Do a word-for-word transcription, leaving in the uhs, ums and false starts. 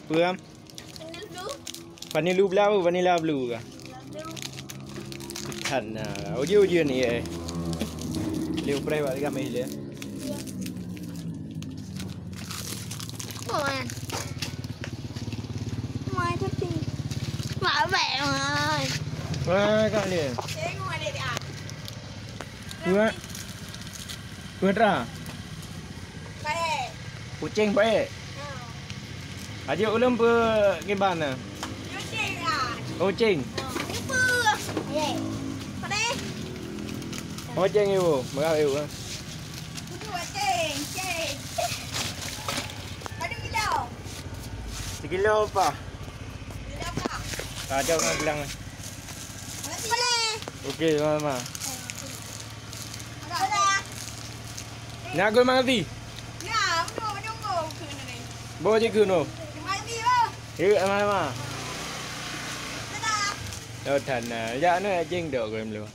Peue? Vanilla blue. Vanilla blue, vanilla blue kah? That na. Uji-uji ni eh. Liu preh bak kami dia. Mai tapi. Mak baik mai. Wah, kak ni. Tengok adik dia. Dua. Dua dra. Baik. Kucing baik. Ha. Aja ulun pe kiban na. Kucing lah. Kucing. Ha. Apa? Baik. Pada? Kucing ibu, berapa ibu? Itu kucing, kucing. Pada kilo? Sekilo apa? Kilo apa? Ada orang bilang. Okey, sama-sama. Nak gol Maldi? Bawa je ke no. Ya, sama-sama. Oh, thana. Ya, no, jeng dok gol melu.